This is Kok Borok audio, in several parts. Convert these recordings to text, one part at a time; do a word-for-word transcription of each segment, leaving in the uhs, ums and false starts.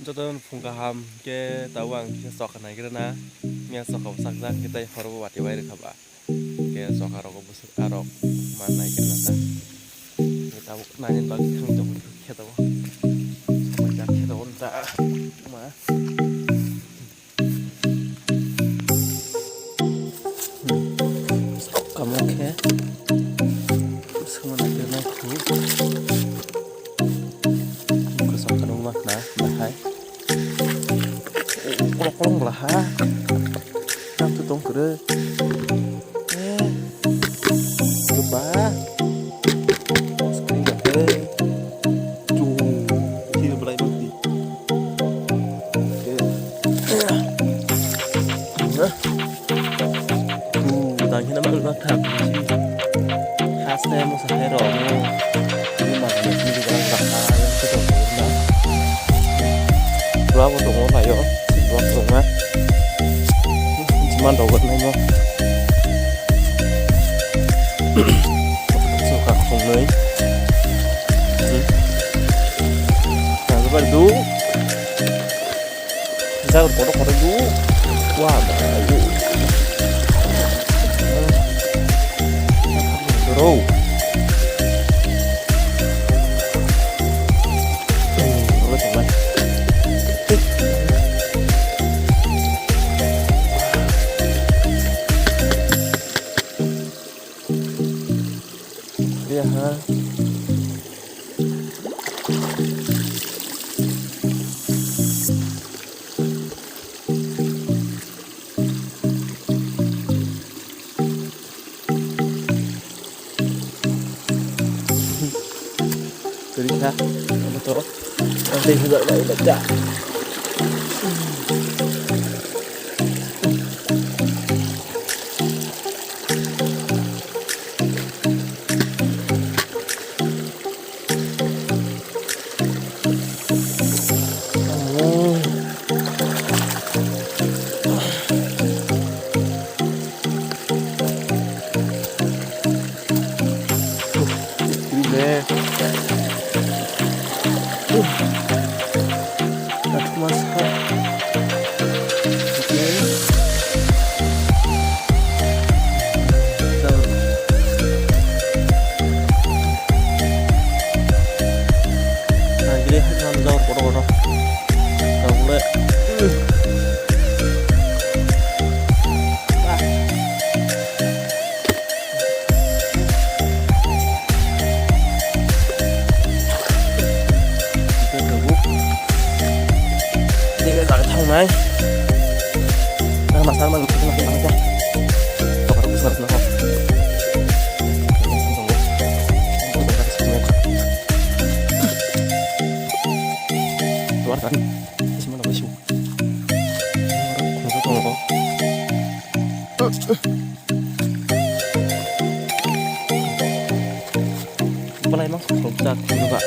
Joto phung kaham khe tabuk ang kisa choka naigrana. Miya choka bwsakjak khe tei horo bo watwi bai rwkha ba. Khe choka rogo bwswk arok man naigrana ta. Khe tabuk nainani bagwi thang tongo khe tabuk. Samajak khe tabuk ta. Ma. Kamo khe sama na khe nai khu. Kosok khe nung ma na bahai. Kolok kolok bwla ha. Tam tu tong kwrwi. Eh. Ba. Screen ba kwrwi. Chu. Kiri bwlai ma di. Tang hina ma ma thang. Haste mo sa hai ro mo. Ni ma ni ni ga ga ha yang tu tu na. Dua bo tongo lai o. Dua bo tongo. Jiman rok nai mo. Suka khongnwi. Tang ba du. Jaga kotor kotor du. Wah, bayu. Bro. Ya ha. Turi kha, ano to, ang tei hwnjak bai bacha. Thangnai. Nang masa mang thangnai. Luar kan. Isi mana besi. Khungsa tongo. Belai ma khungsa khungsa.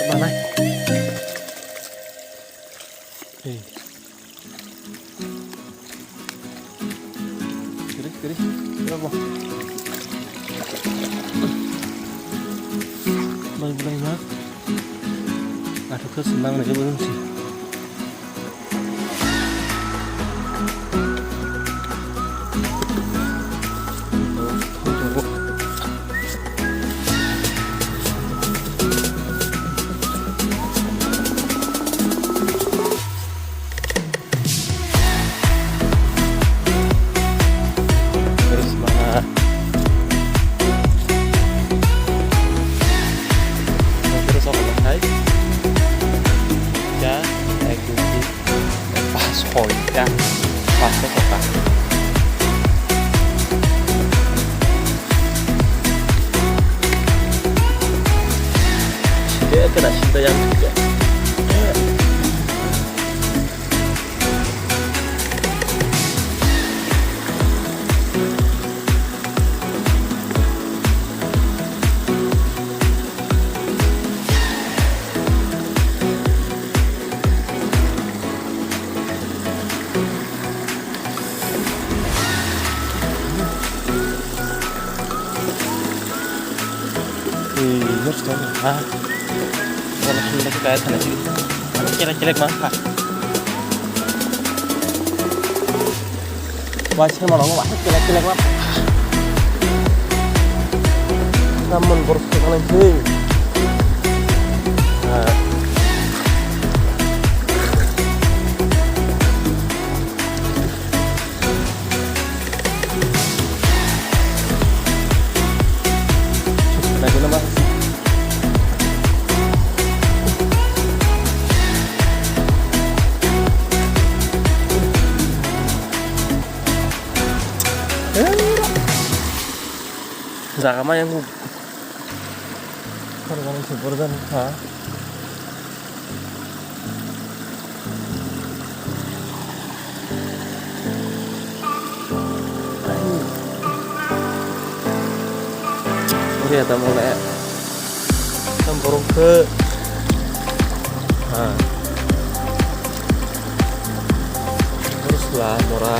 Belai. Hey. Kiri, kiri, kiri bo. Belai, belai ma. Athuk khe swnam nai jabo si. Terus mana? Terus apa lagi? Ya, aku. Pas hoi ya. Pas ke kota. Sida kena sida yang juga. Ei, yak tong ha. Bola Kaya thana sini. Kelek kelek ma. Wah, sini malah wah kelek kelek ma. Namun boros kelek sih. Jaga ma yang. Kar kar se borok jani kha. Oke, tamo le. Tam borok khe. Ha. Borok sla mora.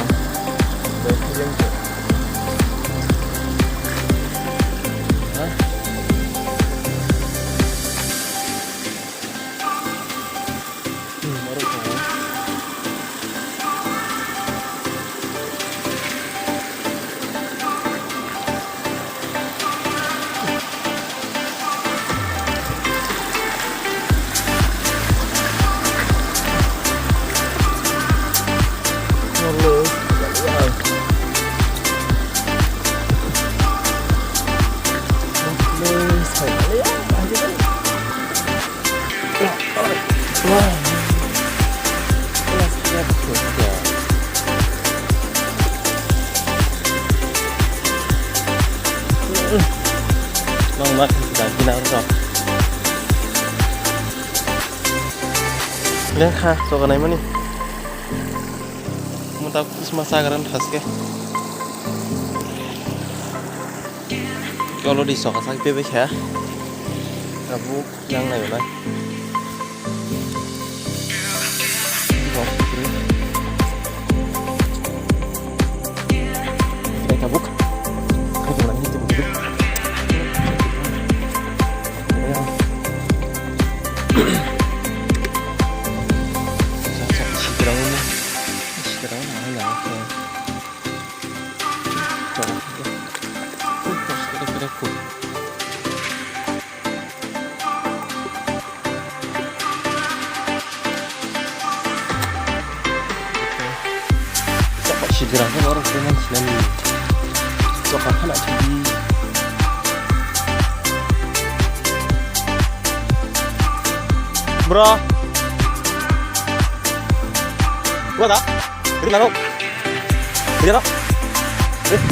Nong mat da gina ro. Lekha to ganai mani. Muta kisma sagaran thaske. Kolo di soka sak bebe kha. Abu yang nai nai. Tabuk. Chapa sijra ko norok ko man sinani. Chapa khana chidi. Bro. Bro da. Ri laro. Ri laro. Eh.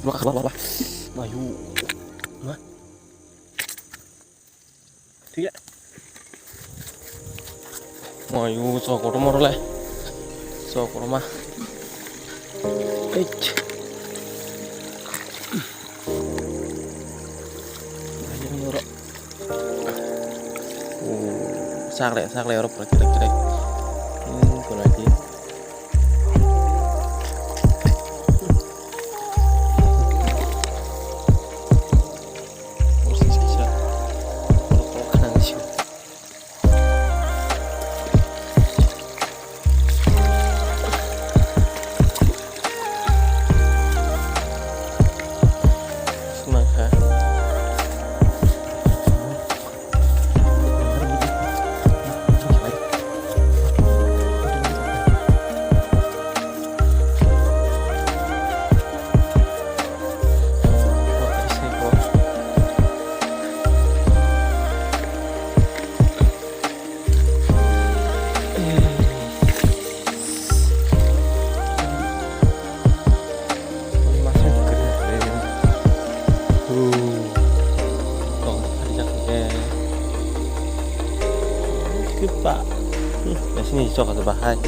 Wah, wah, wah, wah. Mayu. Wah. Thik ya. Mayu, so kotor moro le. So kotor ma. Eish. Mayu moro. Oh, sakle, sakle, oro pura kerek, kerek. Hmm, kuna di. Oh, sisa, sisa. Oro, oro, kana di sini. Swnam kha. Nasini choka bahai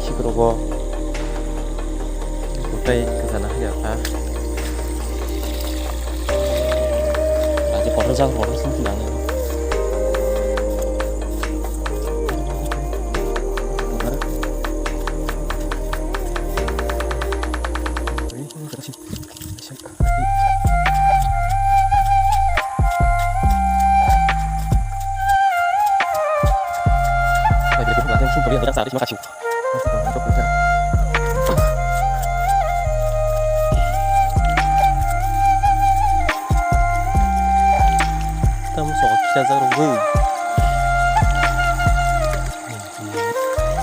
khiprogo. Kotai kasana haya kha. Jang hor sing tinang. Tamo sok kisa jak rw.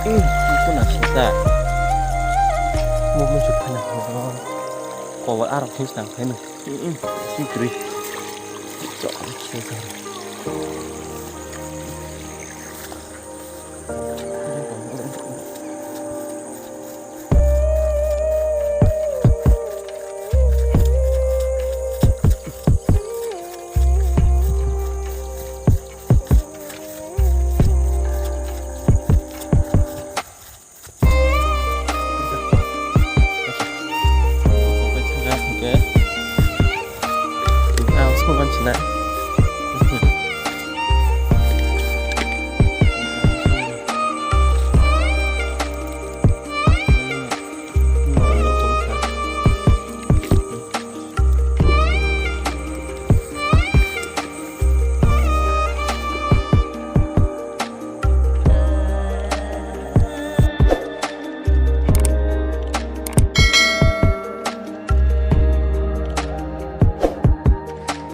Ih, iko na sita. Mo mo suk phana mo. Kobor arok this nang phai no. Ih, ih, sikri. Sok kisa jak. Oke. Oke. Oke. Oke. Oke.